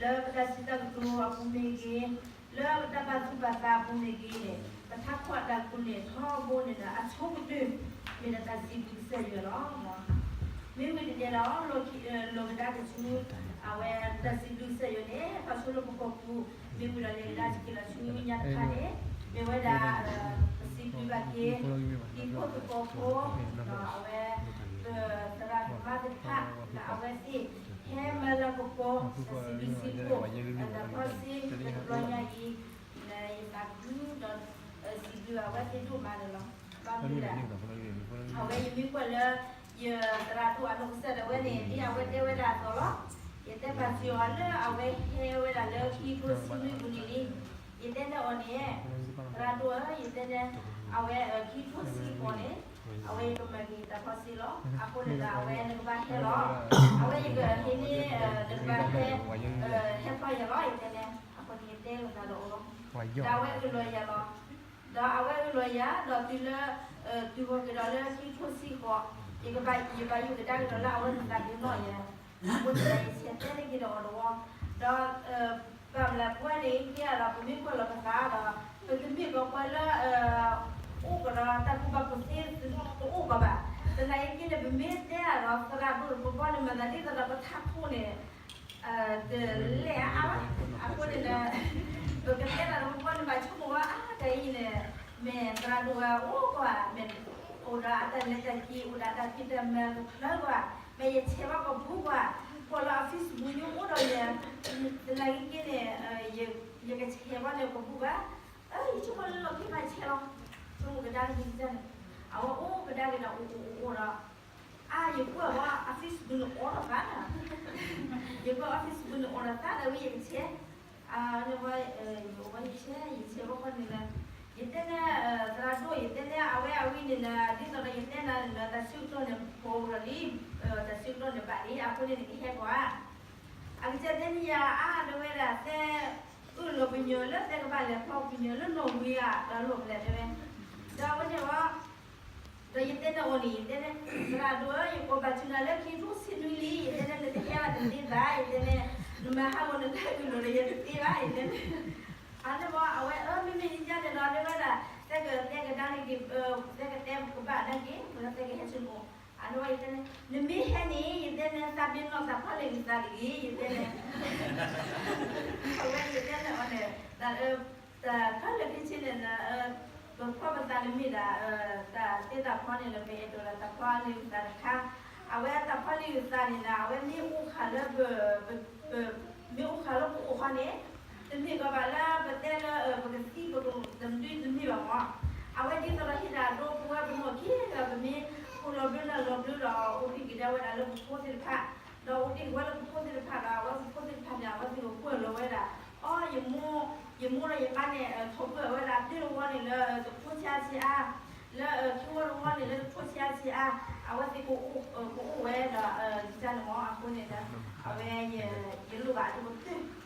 လၢပတၢ်စံးတၢ်ကတိၤအပူၤမ့ၢ်ဂ့ၤ, လၢပတၢ်ပာ်သူၣ်ပာ်သးအပူၤမ့ၢ်ဂ့ၤန့ၣ်, ပထးခိၣ်အတၢ်ကူၣ်န့ၣ် ထီဘိန့ၣ်ဒီး အဆိကတၢၢ် မ့ၢ်ဒၣ်တၢ်စံးဘျုးကစၢ်ယွၤလီၤ. မ့မ့ၢ်ဒ်န့ၣ်ဒီး လီၤကဒါက့ၤဆူ အဝဲတၢ်စံးဘျုးကစၢ်ယွၤန့ၣ် ပှၤဆိလၢပကီၢ်ပူၤ, မ့ၢ်ဝံၤဒီးလဲၤကဒါက့ၤလီၤဆူညါတခါန့ၣ်, မ့ၢ်ဝဲဒၣ် ပစံးဘျုးဘၣ်က့ၤ ဟံၣ်ဖိသကိးဖိ, အဝဲ သရၣ်သမါသ့ၣ်တဖၣ် ဒီးအဝဲသ့ၣ် ဟဲမၤလၤကပီၤ တၢ်စံးဘျုးစံးဖှိၣ် တၢ်ဖီဆံ တဘျီညါအံၤ, ယသးခုဒီး စံးဘျုးအဝဲသ့ၣ်ဒိၣ်မးန့ၣ်လီၤ. ဘၣ်မနုၤလဲၣ်, အဝဲယမ့ၢ်ကွၢ်လၢ ယသရၣ်ဒိၣ်အနီၢ်ကစၢ်ဒၣ်ဝဲန့ၣ် ဒ်အဝဲတဲဝဲဒၣ်အသိးလီၤ. ယတဲဘၣ်စ့ၢ်အီၤလၢအဝဲဟဲဝဲဒၣ်လၢခံကထိဆံနွံပူၤန့ၣ်လံ. ယတဲန့ၢ်အီၤန့ၣ်, သရၣ်ဒိၣ်ဧၢ, ယတဲန့ၢ် အဝဲခံကထိဆံဃိးန့ၣ် အဝဲယကမၤက့ၤတၢ်ဖီဆံလီၤ. အဃိန့ၣ်ဒီး အဝဲနကဘၣ်ဟဲလီၤ. အဝဲယကဟ့ၣ်န့ၢ် နကဘၣ်ဟဲ ဟဲဖျီယၤလီၤ ယတဲန့ၢ်. အဃိန့ၣ် ယတဲလိာ်သးဒီးအီၤလီၤ. ဒီးအဝဲအၢၣ်လီၤယၤလီၤ. ဒီးအဝဲအၢၣ်လီၤယၤ ဒီးတုၤလၢ တုၤဃီၤက့ၤဒီးလၢခံကထိဆံဃိး, ယကဘၣ် ယဘၣ်ယိၣ်ကဒါက့ၤဒီးလၢအဝဲသးပ့ၤနီၣ်ယၤ, အဃိန့ၣ်ဒီး ယဆဲးတဲန့ၢ်က့ၤဒီးအီၤတဝီ, ဒီး ဘၣ်မနုၤပဝဲန့ၣ် ကဲဒီးပမ့ၢ်ကွၢ်လီၤပသးဒီး ပတမ့ၢ်ကီးပှၤလၢ အိၣ်ကဒီးတၢ်ကူၣ်ဘၣ်ကူၣ်သ့ တအိၣ်ဘၣ်ဘၣ်. သနာ်က့န့ၣ် ပမ့ၢ်တဲအီၤဒီး သရၣ်ဒိၣ်တပီၢ်ပီၢ်န့ၣ် မၤသးဒ်သိးဒီးပထးခိၣ်န့ၣ် တလဲၢ်အါအါဘၣ်. အဃိန့ၣ်ဒီး ပကတဲတၢ်တပီၢ်ပီၢ်န့ၣ် ဘၣ်ဆိကမိၣ်ဝဲအါတၢ်အံၤန့ၣ် မ့ၢ်သရၣ်ဒိၣ်ဝဲအိၣ်ကီးဧါ, မ့ၢ်အိၣ်ဒီးအတၢ်လဲၤတၢ်က့ၤ အိၣ်ဒီးအတၢ်ဖံးတၢ်မၤကဖျါကီးဧါ, မ့ၢ်ယဆဲးဘၣ်ကဘူကီးဧါ, ကွၢ်လၢအ Facebook ညိအိၣ်ဒီးယၤ, သနာ်က့န့ၣ် ယကဆဲးဘၣ်န့ၣ်ကဘူဘၣ်. ယဆိကမိၣ်လၢလီၢ်ခံမၤဆဲးလီၤ, ဆိကမိၣ်ကဒါက့ၤကစၢ်န့ၣ်, အဝဲအိၣ်ကဒါက့ၤဒီးအိၣ်အိၣ်အိၣ်အိၣ်ဒီး အါ ယကွၢ်ဝဲအ Facebook န့ၣ်အိၣ်ဒီးသး, ယကွၢ်အ Facebook န့ၣ်အိၣ်ဒီးသးဒီးဝဲယကဆဲး, အဝဲ ယဆဲး ယဆဲးဘၣ်ဃီန့ၣ်လၢ ယတဲန့ၢ် သရၣ်ဒိၣ် ယတဲန့ၢ်အဝဲအဝံၤန့ၣ်လၢ ဒ်သိးဒီးယတဲနၤန့ၣ်လၢ တၢ်ဆၢကတီၢ်န့ၣ် ဖီဝဲဒီးလံ, တၢ်ဆၢကတီၢ်န့ၣ်ဘၣ်လံ အဃိန့ၣ်နကဟဲကီးဧါ. အကစၢ်တဲန့ၢ်ယၤအါ တဲဝဲဒၣ် သဲအၢၣ်လီၤပညိၣ်လၢသဲကဘၣ်လဲၤဖီပညိၣ်လၢနီၣ်ဝံဧါ ဒီးလိာ်ဖျဲၣ်တဲဝဲ, ဒီးအဝဲန့ၣ်လီၤ ဒီးယတဲန့ၢ်အီၤန့ၣ် ယတဲန့ၢ် သရၣ်ဒိၣ်ဧၢ ယကိးဘၣ်ဆူနၤလၢခံကထိဆံနွံလံ ယတဲန့ၢ် နတဟဲဘၣ်တသ့ဘၣ် ယတဲန့ၢ် နမၤဟးဂီၤနတၢ်အၢၣ်လီၤဒီးယတသ့ဘၣ် ယတဲန့ၢ်, အန့ၣ်ဘၣ် အဝဲအၢ မ့မ့ၢ်ဒ်န့ၣ်ဒီး တဲဝဲဒၣ် သဲကတဲကဒါန့ၣ်က့ၤ သဲကတဲကဘၣ်န့ၣ်က့ၤ သဲကဟဲဆူနအိၣ် အန့ၣ်ဘၣ် ယတဲန့ၢ် နမ့ၢ်ဟဲန့ၣ် ယတဲန့ၢ် သးပ့ၤနီၣ်သးဖီလၢယသးတဂ့ၤ ယတဲန့ၢ်, အဝဲယတဲန့ၢ်အီၤန့ၣ် တၢ် တၢ်ဖီလၢခံဆ့န့ၣ် ပဖီပသးန့ၣ်မ့ၢ်ဒၣ် တၢ်သ့တၢ်ဖီန့ၣ်ဒီး ပအဲၣ်ဒိးလၢတၢ်ဖီလၢယသးတခါ, အဝဲတၢ်ဖီလၢယသးန့ၣ်ဒီး အဝဲမ့ၢ်အိၣ်ဃာ်လၢပ ပ မ့ၢ်အိၣ်ဃာ်လၢပအိၣ်ဃီန့ၣ် တမ့ၢ်ကီးဘၣ်လၢပတဲလၢ ပကသံပကတမံတမံၤဘၣ်မး, အဝဲဒ်သိးဒီးဟ့ၣ်တၢ်ဒိပဝဲပနီၢ်ခံဒီး ပမ့ၢ်ခိၣ်လီၤဘျၢလၢလီၤဘျၢဒီး အိၣ်တ့ၢ်က့ၤဒၣ်ဝဲဒၣ်လၢပဖိသ့ၣ်တဖၣ်, ဒီးအိၣ်တ့ၢ်က့ၤဝဲလၢပဖိသ့ၣ်တဖၣ်ဒီး အဝဲပဖိသ့ၣ်တဖၣ်န့ၣ် အဝဲသ့ၣ်ကကွၢ်လီၤဝဲဒၣ် အီ ယမိၢ် ယမိၢ်ဒီးယပၢ်န့ၣ် ထိၣ်ကွၢ်ဝဲဒၣ်တၢ်လီၢ်ဝီန့ၣ်လၢတဖိဆံးအါဆံးအါ, လၢခံဝီတဝီန့ၣ်လၢတဖိဆံးအါဆံးအါ, အဝဲသ့ၣ်ကအိၣ်ဝဲဒီး ကစၢ်န့ၣ်မး အဃိန့ၣ်ဒီး အဝဲ ယလိၣ်ဘၣ်အဒိၣ်ကတၢၢ်